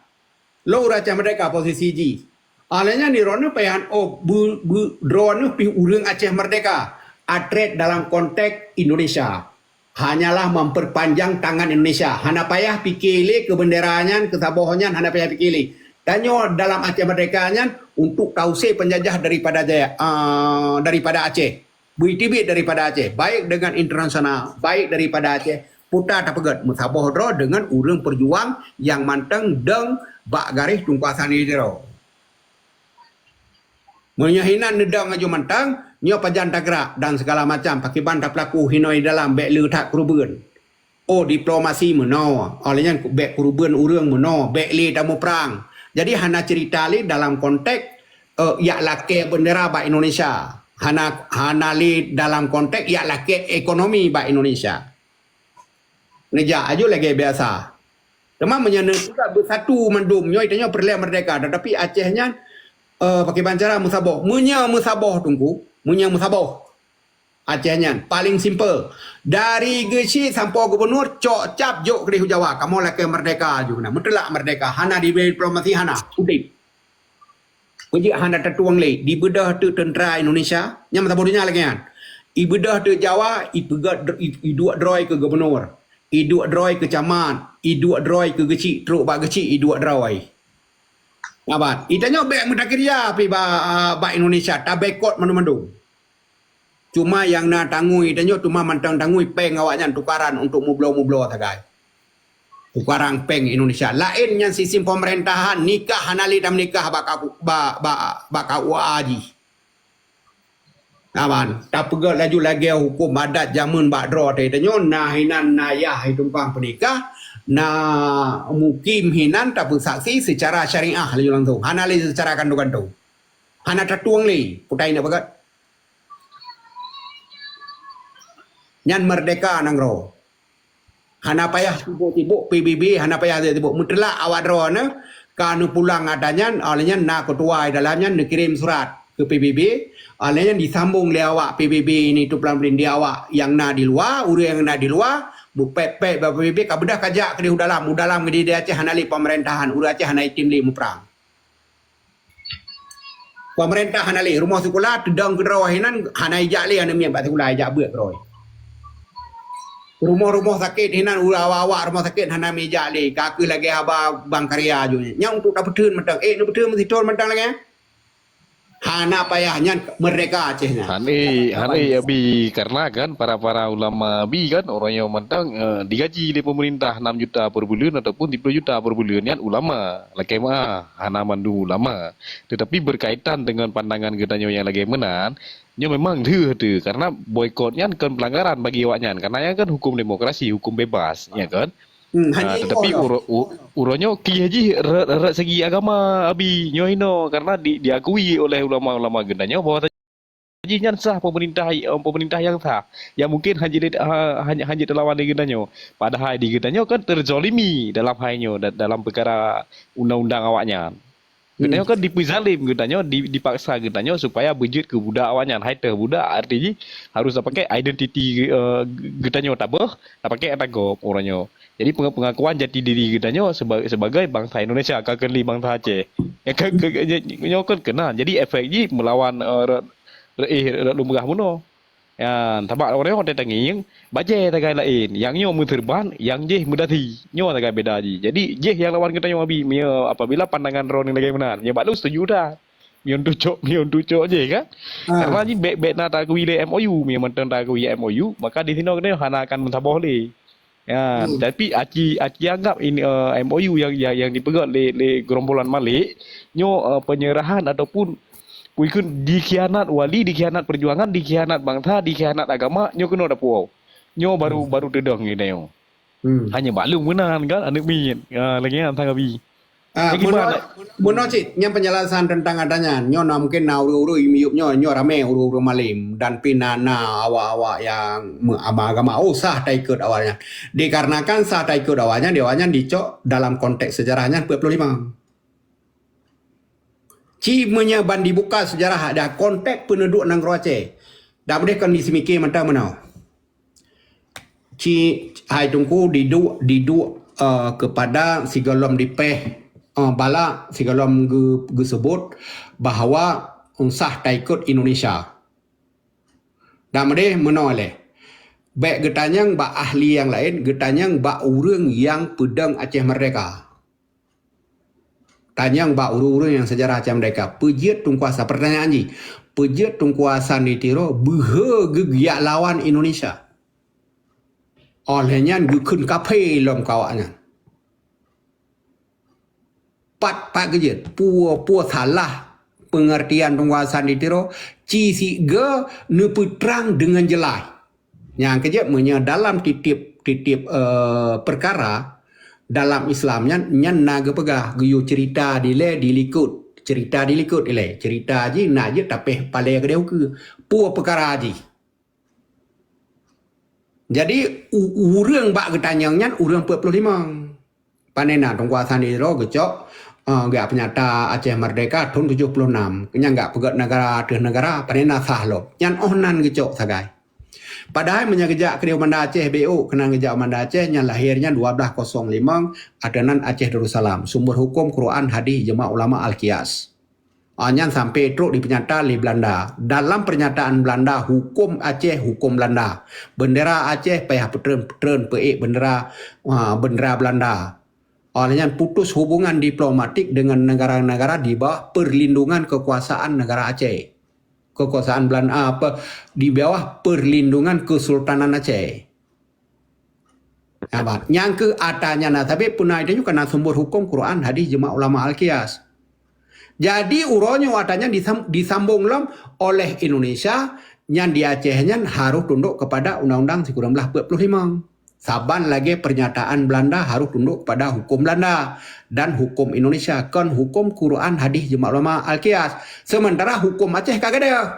Lôn ureueng Aceh Merdeka posisi jih. Alèh nyan di droeneuh payah, oh, bu-, bu-, droeneuh pih ureueng Aceh Merdeka. Atret dalam konteks Indonesia. Hanyalah memperpanjang tangan Indonesia. Hana payah pike lé keu bendera nyan, keu saboh nyan, hana payah pike lé. Tanyoe dalam Aceh Merdeka nyan untuk tausé penjajah daripada jaya, ah, daripada Aceh. Beuteubiet daripada Aceh, baik dengan internasional, baik daripada Aceh, puta tapeugèt meusaboh droe deungon ureueng peujuang nyang mantong dong bak garéh Teungku Hasan di Tiro. Meunyoe hinan neudong laju mantong, nyoe pajan tagrak dan segala macam, pakiban tapeulaku hinoe di dalam, bèk le that keureubeuen. Oh, diplomasi meunoe, oh, lheuh nyan bèk keureubeuen ureueng meunoe, bèk le tamuprang. Jadi, hana cerita lé dalam konteks, eh, jak lakèe bendera bak Indonesia. Hana, hana lé dalam konteks jak lakèe ekonomi bak Indonesia. Neujak aju lagèe biasa. Teuma meunyoe neupeugah beusatu mandum, nyoe tanyoe peureulèe merdeka, tetapi Aceh nyan, eh, pakiban cara meusaboh. Meunyoe meusaboh, Teungku, meunyoe meusaboh Aceh nyan, paling simple. Dari geuchik sampoe gubernur, cok cap jok keudéh u Jawa. Kamoe lakèe merdeka aju na. Meuteulak merdeka, hana dibri diplomasi, hana. Udép. Peujeuet hana tatueng lé, dibeudôh teuk teuntra Indonesia, nyang meusaboh donya lagèe nyan. Ibeudôh teuk Jawa, ipeugah dr-, i, iduek droe keu gubernur, iduek droe keu camat, iduek droe keu geuchik, trok bak geuchik iduek droe. Nyan ban, itanyoe bèk meutakirja pih ba-, bak Indonesia, taboikot mandum-mandum. Cuma nyang na tangui tanyoe, cuma mantong tangui péng awaknyan tukaran untuk mubloe-mubloe sagai. Tukaran péng Indonesia. Laén nyan sistem pemerintahan, nikah hana lé tameunikah bak ka-, bak, bak, bak K U A jih. Aman, tapeugah laju lagèe huköm adat jameun bak droe tanyoe, na hinan na yah itumpang peunikah, na mukim hinan tapeusaksi secara syariah laju langsung. Hana lé secara kantong-kantong. Hana tatueng lé, putai na peugah. Nyan merdeka nanggroe. Hana payah sibok-sibok P B B, hana payah sibok. Meuteulak awak droeneuh ka neupulang ata nyan, óh lheueh nyan na keutua di dalam nyan neukirém surat keu P B B, óh lheueh nyan disambong lé awak P B B ini tuplang di awak nyang na di luwa, ureueng nyang na di luwa, beupék-pék bak P B B, ka beudôh ka jak keudéh u dalam, u dalam keudéh di Aceh hana lé pemerintahan, ureueng Aceh hana item lé muprang. Pemerintah hana lé, rumoh sikula teudong keudroe hinan hana ijak lé aneuk miet bak sikula ijak beuet keudroe. Rumoh-rumoh sakét hinan ureueng awak-awak rumoh sakét hana mijak lé, ka keuh lagèe haba bank karya aju nyan. Nyan untuk tapeutheun mantong. Eh, neupeutheun meusithon mantong lagèe nyan. Hana payah nyan merdeka Aceh nyan. Hana, hana Abi karena kan para-para ulama Abi kan orang yang mantong, eh, digaji lé pemerintah enam juta per buleuen ataupun tiga puluh juta per buleuen nyan ulama. Lakèe meu'ah, hana mandum ulama. Tetapi berkaitan dengan pandangan geutanyoe nyang lagèe meunan, nyoe memang deuh teuh karena boikot nyan kon pelanggaran bagi awak nyan karena nyan kan hukum demokrasi, hukum bebas, ya kan? Hmm, hanya Ah, itu tetapi aja. Uro-, u-, uroe nyoe kieh jih rot, rot segi agama Abi nyoe hino karena di, diakui oleh ulama-ulama geutanyoe bahwa jih nyan sah pemerintah, eh, pemerintah nyang sah. Yang mungkin hana jilid, ha, hana, hana jitelawan di geutanyoe. Padahai di geutanyoe kan terzalimi dalam hai nyoe da-, dalam peukara undang-undang awak nyan. Hmm. Geutanyoe kan dipeuzalim, geutanyoe di, dipaksa geutanyoe supaya beujeuet keu budak awak nyan. Hai teuh budak arti jih harus tapakai identiti, eh, geutanyoe tabeuh, tapakai ata gob uroe nyoe. Jadi, peng-, pengakuan jati diri geutanyoe seba-, sebagai bangsa Indonesia, ka keuh lé bangsa Aceh. Ya, ka, ka, ka, nyoe kan keunan. Jadi, efek jih meulawan, eh, re-, re-, eh, rot lumrah bunoe. Ya, sabab ureueng nyoe tangieng, bajèe sagai laén. Nyang nyoe meuseureuban, nyang jih meudasi. Nyoe sagai beda jih. Jadi, jih nyang lawan geutanyoe Abi, meunyoe apabila pandangan droeneuh lagèe meunan, nyoe bak lôn setuju that. Meunyoe tucok, meunyoe tucok je kan. Ha. Karena jih bèk, bèk na taakui lé M O U, meunyoe mantong taakui M O U, maka di sinoe keunoe hana akan meusaboh lé. Ya, hmm. Tapi aci, aci anggap ini, eh, M O U yang, yang, yang dipeugèt lé, lé gerombolan Malik, nyoe, eh, penyerahan ataupun ikut dikhianat wali, dikhianat perjuangan, dikhianat bangsa, dikhianat agama, nyoe keunoe dapuo. Nyoe baru, hmm, baru teudong geutanyoe. Hmm. Hanya maklum meunan kan, aneuk miet. Ah, lagèe nyan sang Abi. Ah, jadi meunoe, meunoe cit, nyan penjelasan tentang adanyan. Nyoe na mungkin na ureueng-ureueng miyup nyoe, nyoe ramè ureueng-ureueng malém dan pih na, na awak-awak nyang me-, agama-agama. Oh, sah taikot awaknyan. Dikarenakan sah taikot awaknyan, di awaknyan dicok dalam konteks sejarah nyan peuet ploh limong. Ci meunyoe ban dibuka sejarah ada konteks peuneuduek nanggroe Aceh. Dak meudeh kon di seumiké mantong meunoe. Ci, hai Teungku, diduek, diduek, eh, kepada sigohlom dipéh, eh, bala sigohlom geu-, geuseubut bahwa sah taikot Indonesia. Dak meudeh meunoe lé. Bèk geutanyong bak ahli nyang laén, geutanyong bak ureueng nyang peudong Aceh Merdeka. Tanyong bak ureueng-ureueng nyang sejarah Aceh Merdeka, peue jeuet Teungku Hasan, pertanyaan jih, peue jeuet Teungku Hasan di Tiro beuhe geugeuyak lawan Indonesia? Óh lheueh nyan geukheun kafé lom keu awaknyan. Pat, pat geujeuet, peue, peue salah pengertian Teungku Hasan di Tiro, ci sigoe neupeutrang deungon jeulaih. Nyang keujeuet meunyoe dalam titip, titip, eh, perkara dalam Islam nyan, nyan na geupeugah geuyue cerita dilèe dilikot. Cerita dilikot ilèe. Cerita jih na jeuet tapéh palèe keudéh ukeue. Peue peukara jih? Jadi, u-, ureueng bak geutanyong nyan ureueng peuet ploh limong. Pane na Teungku Hasan di Tiro geucok, eh, geujak peunyata Aceh Merdeka thon tujoh ploh nam. Nyan geujak peugèt negara ateueh negara, pane na sah lom. Nyan óh nan geucok sagai. Padahai meunyoe geujak keudéh Banda Aceh, B O keunan geujak Banda Aceh, nyan lahé nyan dua belas kosong limong, ateueh nan Aceh Darussalam. Sumber huköm Quran, hadih, ijma ulama, al-qiyas. Ah, nyan sampai trok dipeunyata lé Belanda. Dalam pernyataan Belanda, huköm Aceh, huköm Belanda. Bendera Aceh payah peutreun-peutreun peuék bendera, ah, bendera Belanda. Oleh nyan, putus hubungan diplomatik dengan negara-negara di bawah perlindungan kekuasaan negara Aceh. Kekuasaan Belanda, apa, di bawah perlindungan Kesultanan Aceh. Nyan ban. Nyang keu ata nyan na sabé puna itu juga na sumber huköm Quran, hadis, ijma ulama, al-qiyas. Jadi, uroe nyoe ata nyan disam-, disambong lom oleh Indonesia, nyan di Aceh nyan harus tunduk kepada Undang-Undang sikureueng blaih peuet puluh limong. Saban lagée pernyataan Belanda harus tunduk kepada hukum Belanda dan hukum Indonesia, kon hukum Quran, hadis, ijma ulama, al-qiyas. Sementara hukum Aceh ka gadôh.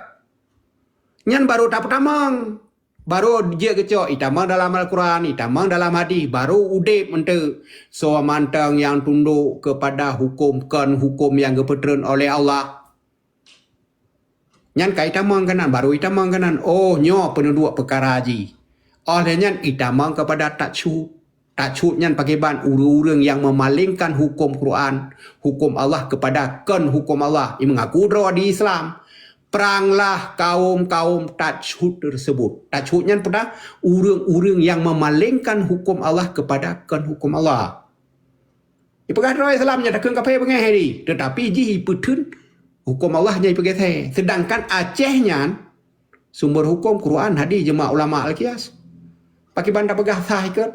Nyan baru tapeutamong. Baru jeuet geucok, itamong dalam Al-Quran, itamong dalam hadis, baru udeb meunteuek. Soe mantong nyang tunduk kepada hukum, kon hukum nyang geupeutreun oleh Allah. Nyan ka itamong keunan, baru itamong keunan. Oh, nyoe peuneuduek peukara jih. Óh lheueh nyan itamong kepada tacut. Tacut nyan pakriban ureuëng-ureuëng nyang meumalingkan hukum Quran, hukum Allah kepada kon hukum Allah. Nyang mengaku droe di Islam. Peranglah kaum-kaum tacut tersebut. Tacut nyan peue na? Ureuëng-ureuëng nyang meumalingkan hukum Allah kepada kon hukum Allah. Ipeugah droe Islam nyan takheun kafé beungéh di, tetapi jih ipeutheun hukum Allah nyan ipeugeusé. Sedangkan Aceh nyan sumber hukum Quran, hadis, ijma ulama, al-qiyas. Pakriban tapeugah sah ikot?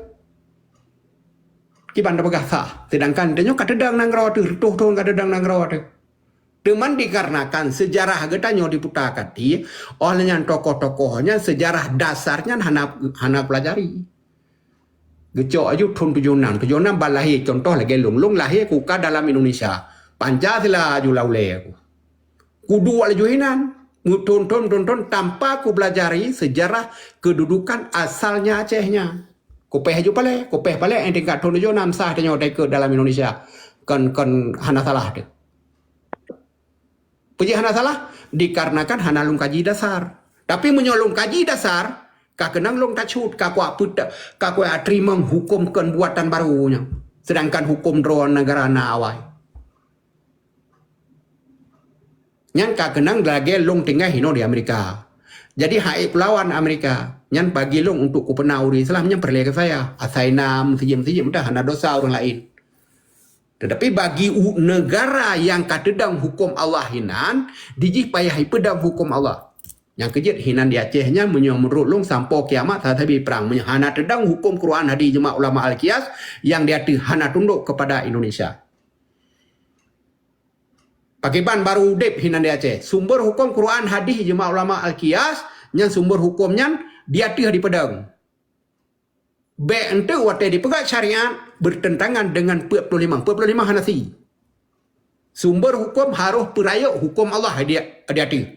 Kiban tapeugah sah. Sedangkan tanyoe ka teudong nanggroe teuh, reutôh thon ka teudong nanggroe teuh. Teuma dikarenakan sejarah geutanyoe diputa katie, óh lheueh nyan tokoh-tokoh nyan, sejarah dasar nyan hana, hana pelajari. Geucok aju thon tujoh nam. Tujoh nam ban lahé, contoh lagée lôn. Lôn lahé kuka dalam Indonesia. Pancasila aju la ulée aku. Kuduek laju hinan. Meuthon-thon, thon-thon tanpa kubelajari sejarah kedudukan asalnya Aceh nyan. Kupéh aju palée, kupéh palée, eh, tingkat thon tujoh nam sah tanyoe taikot dalam Indonesia. Kon, kon hana salah teuh. Peue jih hana salah? Dikarenakan hana lôn kaji dasar. Tapi meunyoe lôn kaji dasar, ka keunong lôn tacut, ka kuat peut-, ka kuat teurimong hukum kon buatan barô nyan. Sedangkan hukum droe negara na awai. Nyan ka keunong lagée lôn tinggai hinoe di Amerika. Jadi, hai peulawan Amerika, nyan bagi lôn untuk kupeuna ureuëng Islam nyan peureulée keu saya. Asai na meuseujid-meuseujid, mudah hana dosa ureuëng laén. Tetapi bagi u-, negara nyang ka teudong huköm Allah hinan, dijih payah ipeudong huköm Allah. Nyang keujeuet hinan di Aceh nyan, meunyoe meunurot lôn, sampoe kiamat sabe prang. Meunyoe hana teudong huköm Quran, hadis, ijma ulama al-qiyas, nyang di ateueh hana tundok kepada Indonesia. Pakriban barô udeb hinan di Aceh. Sumber huköm Quran, hadis, ijma ulama al-qiyas, nyan sumber huköm nyan di ateueh dipeudong. Bék enteuk watée dipeugah syariat bertentangan dengan empat puluh lima. Empat puluh lima hana si. Sumber huköm harôh peurayeuk huköm Allah di, di ateueh.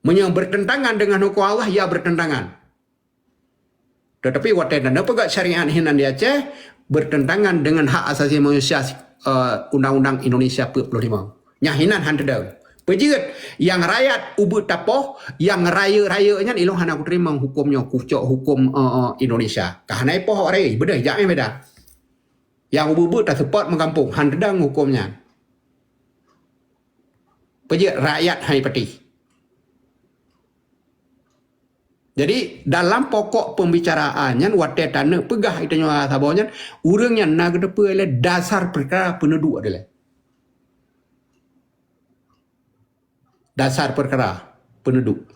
Meunyoe bertentangan dengan huköm Allah, ya bertentangan. Tetapi watée na neupeugah syariat hinan di Aceh bertentangan dengan hak asasi manusia, eh, Undang-Undang Indonesia empat puluh lima. Nyan hinan han teudong. Peujeuet, nyang rakyat ubeut tapoh, nyang rayeuk-rayeuk nyan ilôn hana kuteurimong huköm nyoe, kucok huköm, eh, eh, Indonesia. Ka hana ipoh awak rayeuk, beudôh jak meh beda. Nyang ubeut-ubeut taseupôt meugampông, han teudong huköm nyan. Peujeuet rakyat hai patéh. Jadi, dalam pokok pembicaraan nyan, watée taneuk peugah geutanyoe saboh nyan, ureuëng nyan na geuteupeue lé dasar peukara peuneuduk dilée. Dasar peukara peuneuduk.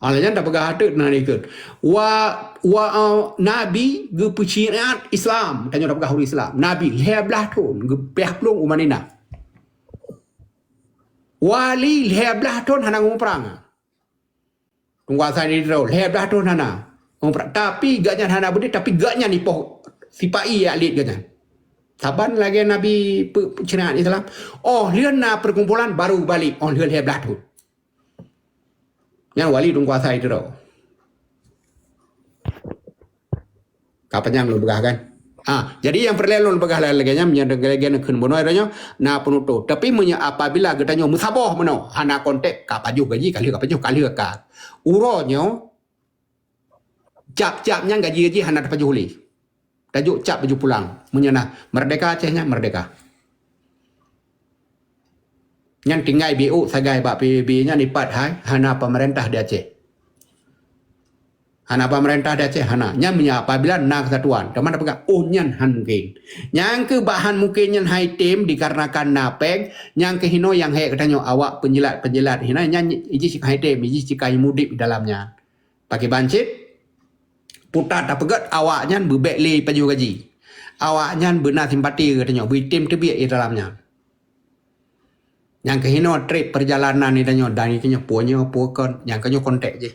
Alah nyan tapeugah ateueh na ikot. Wa, wa, eh, Nabi geupeusyariat Islam. Tanyoe tapeugah ureuëng Islam. Nabi lhée blaih thon geupeuplong u Madinah. Wali lhée blaih thon hana ngon prang. Teungku Hasan di Tiro, lhée blaih thon hana. Tapi gobnyan hana beudeh, tapi gobnyan ipoh sipa-i alet gobnyan. Saban lagée Nabi pe-, peusyariat Islam. Oh, lheueh na perkumpulan baru balek, oh, lheueh lhée blaih thon. Nyan wali Teungku Hasan di Tiro. Ka panyang lôn peugah kan? Ah, jadi nyang peureulée lôn peugah lagée nyan, meunyoe lagée nyan kheun bunoe tanyoe na peunutôh. Tapi meunyoe apabila geutanyoe meusaboh meunoe, hana kontek, ka pajoh gaji, ka lheueh ka pajoh, ka lheueh ka. Uroe nyoe, cap-cap nyan gaji-gaji hana tapajoh lé. Tajok cap baju pulang. Meunyoe na merdeka Aceh nyan, merdeka. Nyan tinggai B O sagai bak P B B nyan ipat hai, hana pemerintah di Aceh. Hana pemerintah di Aceh, hana. Nyan meunyoe apabila na kesatuan, teuma tapeugah, oh nyan han mungkin. Nyang keu bak han mungkin nyan hai tem dikarenakan na péng, nyang keu hinoe nyang hék geutanyoe awak penjilat-penjilat hinoe nyan iji cit hai tem, iji cit kai mudib di dalam nyan. Pakriban cit, puta tapeugét awak nyan beubék lé pajoh gaji. Awak nyan beuna simpati geutanyoe, beuitem teubiet di dalam nyan. Nyang keu hinoe trép peurjalanan di tanyoe dan di tanyoe peue nyoe peue kon, nyang keu nyoe kontek jih.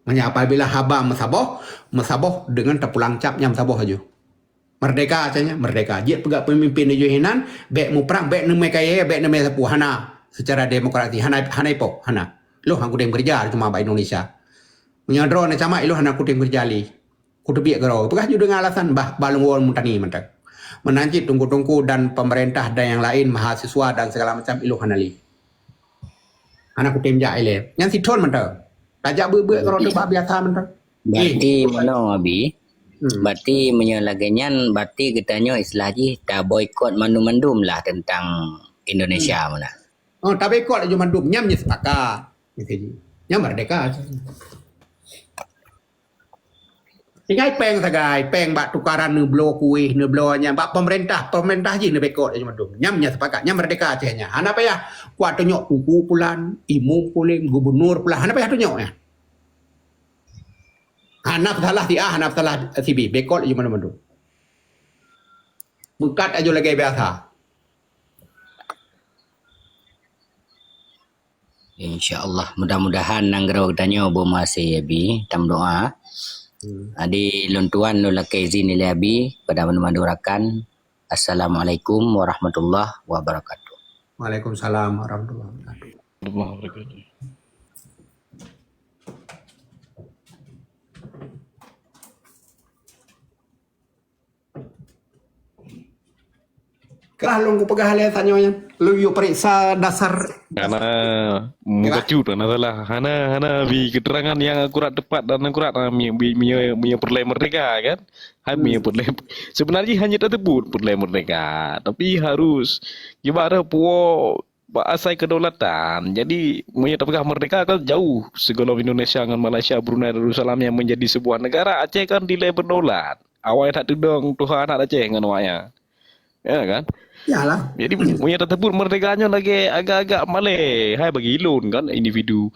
Meunyoe apabila haba meusaboh, meusaboh deungon tapulang cap nyang meusaboh laju. Merdeka, katanya, merdeka. Jeuet peugah pemimpin di jih inan, bék muprang, bék neumé kayée, bék neumé sapeue, hana. Secara demokrasi, hana, hana ipoh, hana. Lôn han kutem keureuja cuma bak Indonesia. Meunyoe droeneuh sama, ilôn hana kutem keureuja lé. Kuteubiet keudroe. Peugah ju deungon alasan bah, bah lôn woe meutani mantong. Meunan cit teungku-teungku dan pemerintah dan nyang laén, mahasiswa dan segala macam, ilôn hana lé. Hana kutem jak ilée. Nyan sithon mantong. Tajak beuet-beuet keudroe teuh bah biasa mantong. Berarti meunoe, Abi. Hmm. Berarti meunyoe lagée nyan, berarti geutanyoe istilah jih taboikot mandum-mandum lah tentang Indonesia meunan. Oh, taboikot laju mandum. Nyan meunyoe sepakat. Nyan merdeka. Tinggai péng sagai, péng bak tukaran neubloe kueh, neubloe nyan, bak pemerintah, pemerintah jih neuboikot laju mandum. Nyan meunyoe sepakat, nyan merdeka Aceh nyan. Hana payah, kuat tunyok tuku pulan, imum pulan, gubernur pulan, hana payah tunyok nyan. Hana salah si A, hana salah si B, boikot laju mandum-mandum. Meukat laju lagée biasa. Insya Allah, mudah-mudahan nanggroe geutanyoe beumeuhasé, Abi, tameudoá. Hmm. Jadi, lôn tuan lôn lakée izin ilée Abi kepada mandum-mandum rakan. Assalamualaikum warahmatullahi wabarakatuh. Waalaikumsalam warahmatullahi wabarakatuh. Kah lôn kupeugah lé tanyoe nyan. Lôn yue peuriksa dasar. Hana mubacut, hana salah. Hana, hana bi keterangan nyang akurat tepat dan akurat, ah, mi, bi, mi, mi peureulée merdeka kan? Hai mi peureulée. Sebenarnya hanya tersebut peureulée merdeka. Tapi harus ibarat puo bak asai kedaulatan. Jadi, meunyoe tapeugah merdeka kan jauh. Sigohlom Indonesia ngon Malaysia, Brunei Darussalam nyang menjadi sebuah negara, Aceh kan dilée berdaulat. Awai that tudong Tuhan that Aceh ngon awaknyan. Ya kan? Yalah. Jadi, meunyoe tateupeue merdeka nyoe lagèe agak-agak malèe, hai bagi lôn kan, individu.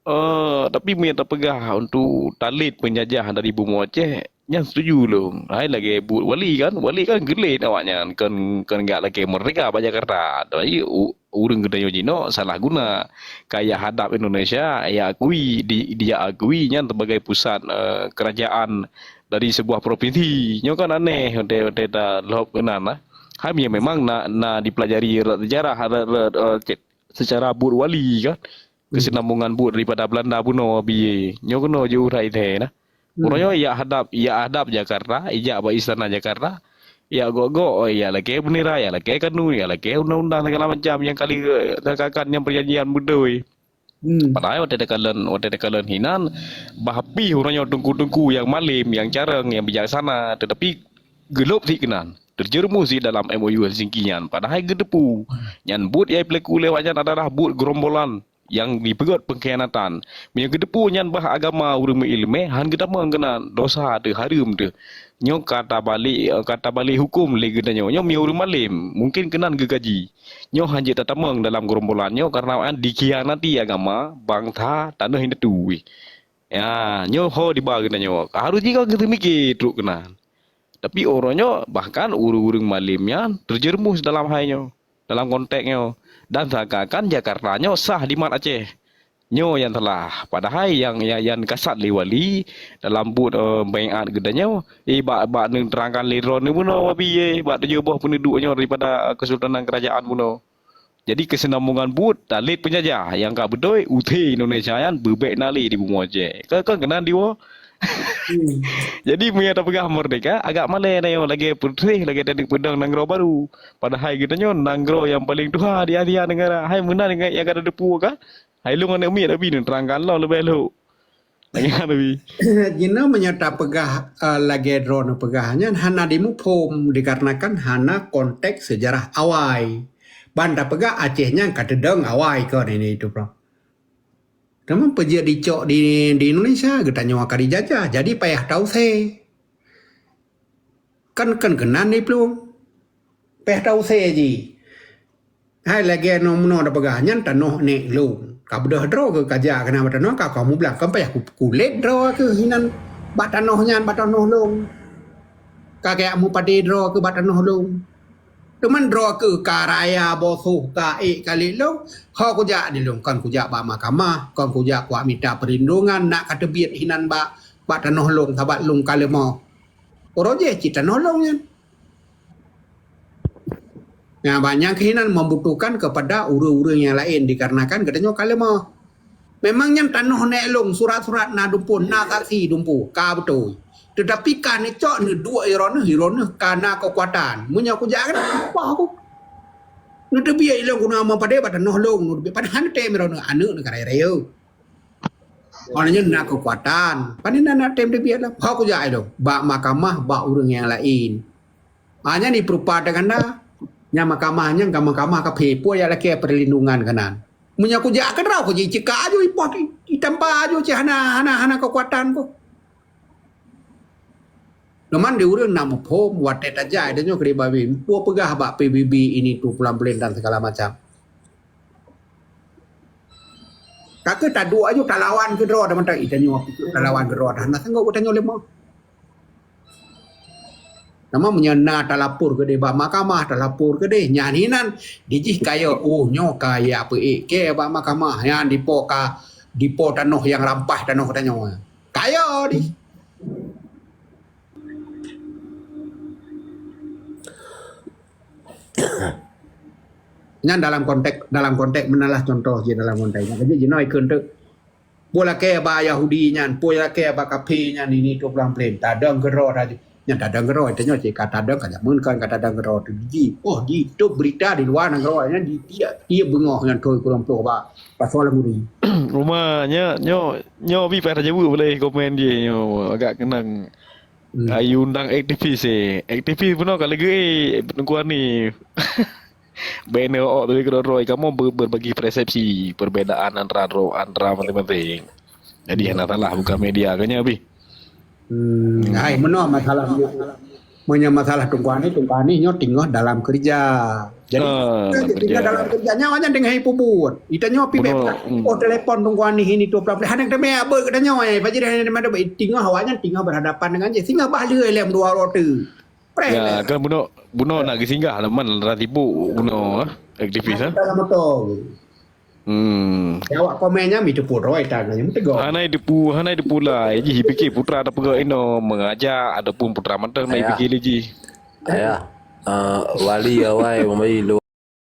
Eh, tapi meunyoe tapeugah untuk talét peunjajah dari bumoe Aceh, nyan setuju lôn. Hai lagèe buet Wali kan, Wali kan geulét awaknyan, kon, kon gak lagèe merdeka bak Jakarta. Tapi u-, ureueng geutanyoe jinoe salah guna. Ka jak hadab Indonesia, jak akui, di, dijak akui nyan sebagai pusat, eh, kerajaan dari sebuah provinsi. Nyoe kan aneh, watèe, watèe talhop keunan lah. Hai meunyoe memang na, na dipelajari rot sejarah, rot, rot, eh, cit-, secara buet Wali kan. Keusinambongan buet daripada Belanda bunoe biyeu. Nyoe keunoe jiurai thèe nah. Uroe nyoe jak hadab, jak hadab Jakarta, ijak bak istana Jakarta, jak gok-gok, jak lakèe bendera, jak lakèe kanu, jak lakèe undang-undang segala macam nyang kali, eh, seakan-akan nyang perjanjian beutôi. Hmm. Padahai watèe takalon, watèe takalon hinan, bah pih uroe nyoe teungku-teungku nyang malem, nyang carông, nyang bijaksana, tetapi geulop sit keunan, terjerumus sit dalam M O U Helsinki nyan. Padahai geuteupeue, nyan buet nyang jipeulaku lé awaknyan adalah buet gerombolan nyang jipeugöt peungkhianatan. Meunyoe geuteupeue nyan bah agama ureueng meuileumèe, han geutamong keunan, dosa teuh, hareuem teuh. Nyoe ka tabalek, ka tabalek hukôm lé geutanyoe. Nyoe meunyoe ureueng malem, mungken keunan geugaji. Nyoe han jeuet tatamong dalam gerombolan nyoe karena awaknyan dikhianati agama, bansa, tanoh indatu. Ya, nyoe ho diba geutanyoe. Harôh jih ka geuteumike trok keunan. Tapi uroe nyoe, bahkan ureueng-ureueng malem nyan terjerumus dalam hai nyoe, dalam konteks nyoe. Dan seakan-akan Jakarta nyoe sah di mat Aceh. Nyoe nyang salah. Padahai nyang, nyang, nyang kasat lé Wali dalam buet, eh, baiat geutanyoe, eh, bak, bak neuterangkan lé droeneuh bunoe, Wabi, eh, bak tujoh boh peuneuduek nyoe daripada, eh, Kesultanan Kerajaan bunoe. Jadi, keusinambongan buet, talét peunjajah nyang ka beutôi, usé Indonesia nyan beubèk na lé di bumoe Aceh. Kon, kon keunan diwoe. Hmm. Jadi, meunyoe tapeugah merdeka, agak malèe na nyoe lagèe peutreh, lagèe taneuk peudong nanggroe baru. Padahai geutanyoe nanggroe nyang paleng tuha di Asia Tenggara. Hai meunan nyang, nyang ka tateupeue ka? Hai lôn aneuk miet, tapi neuterangkan lom leubeh lhok. Lagèe nyan, Abi. Jinoe meunyoe tapeugah, eh, lagèe droeneuh peugah nyan hana jimuphom, dikarenakan hana konteks sejarah awai. Ban tapeugah Aceh nyan ka teudong awai kon ini itu, bro. Teuma peue jeuet dicok di, di Indonesia, geutanyoe ka dijajah, jadi payah tausé. Kan, kan keunan diplueng. Payah tausé jih. Hai lagèe nyoe meunoe tapeugah nyan tanoh nèk lôn. Ka beudôh droe keuh ka jak keunan bak tanoh ka, ka mublang. Kan payah ku-, kulét droe keuh hinan bak tanoh nyan, bak tanoh lôn. Ka kajak meupadé droe keuh bak tanoh lôn. Teuma droe keuh ka raya boh soh, ka ék ka lét lôn. Ho kujak di lôn, kon kujak bak mahkamah, kon kujak kuat mita peurlindungan, nak ka teubiet hinan bak, bak tanoh lôn, sabat lôn ka leumoh. Uroe jih cit tanoh lôn nyan. Nah, banyak keuh hinan membutuhkan kepada ureueng-ureueng nyang laén dikarenakan geutanyoe ka leumoh. Memang nyan tanoh nèk lôn, surat-surat na dumpeue, na saksi dumpeue, ka beutôi. Teutapi ka neucok neuduek droeneuh, droeneuh ka na keukuatan. Meunyoe kujak keunan, apa aku? Neuteubiet lôn guna meupadé bak tanoh lôn, neuteubiet padahai neutem droeneuh, aneuk neuh ka rayeuk-rayeuk. Awaknyan na keukuatan. Pane na, na tem teubiet lom. Ho kujak ilôn. Bak mahkamah, bak ureueng nyang laén. Ha, nyan jipeurupa teuh ganda. Nyan mahkamah nyan ka mahkamah kafé, peue jak lakèe peurlindungan keunan. Meunyoe kujak keudroe, kujicekak aju, ipoh, itampa aju cit hana, hana, hana keukuatan ku. Teuma di ureueng na muphom, watèe tajak, tanyoe keudéh babeh, peue peugah bak P B B ini tu pulan-pulan dan segala macam. Ka keuh taduek aju talawan keudroe dah mantong, ih, tanyoe talawan keudroe dah, hana sanggob geutanyoe leumoh. Teuma meunyoe na talapor keudéh bak mahkamah, talapor keudéh, nyan hinan dijih kayô, oh, nyoe ka ya peuék kèe bak mahkamah, nyan dipo ka, dipo tanoh nyang rampah tanoh geutanyoe. Kayô dih. Nyan dalam konteks, dalam konteks meunan lah contoh jih dalam konteks nyan. Jadi jinoe ikheun teuk. Peue lakèe bak Yahudi nyan, peue lakèe bak kafé nyan, ini tu pulan-pulan. Tadong keudroe tadi. Nyan tadong keudroe, tanyoe cit ka tadong, ka jameun kon ka tadong keudroe tu jih. Oh, jitôb berita di luwa nanggroe nyan di tiep-tiep beungoh nyan thôn kureueng ploh bak pasoe lam guri. Ruma nyoe, nyoe, nyoe pih payah tajaweueb lé komen jih nyoe agak keunong. Hmm. Ayu undang aktivis, eh. Aktivis bunoe ka lagèe, eh, Teungku Hanif. Bèk neuok teubiet keudroe-droe, kamoe ber-, berbagi persepsi, perbedaan antara droe, antara masing-masing. Jadi, hana salah buka media, kan nyan, Abi? Hmm, hai, meunoe masalah nyoe. Meunyoe masalah Teungku Anis, Teungku Anis nyoe teungoh dalam keureuja. Jadi, Ah, dalam teungoh keureuja. dalam keureuja nyoe awaknyan teungoh ipubuet. Ita nyoe pih Bunoe, bèk hmm. Oh, telepon Teungku Anis ini dua belas, hana teumè abeuet geutanyoe, eh. Fajri hana teumè abeuet. Teungoh awaknyan teungoh berhadapan dengan jih. Singoh bah lheueh lé dua rot tu. Preh Ya, lé. Kan bunoe bunoe nak geusinggah lah man rati bu bunoe, eh, aktivis, eh. Dalam motor. Hmm. Ya, awak komen nyan mi teupeu droe tan nyan meuteugah. Hana depu, hana depu lai. Jih pikir putra ada peugah inoe mengajak ataupun putra mantong nak Ayah. pikir lé jih. Ayah. Uh, wali awai memberi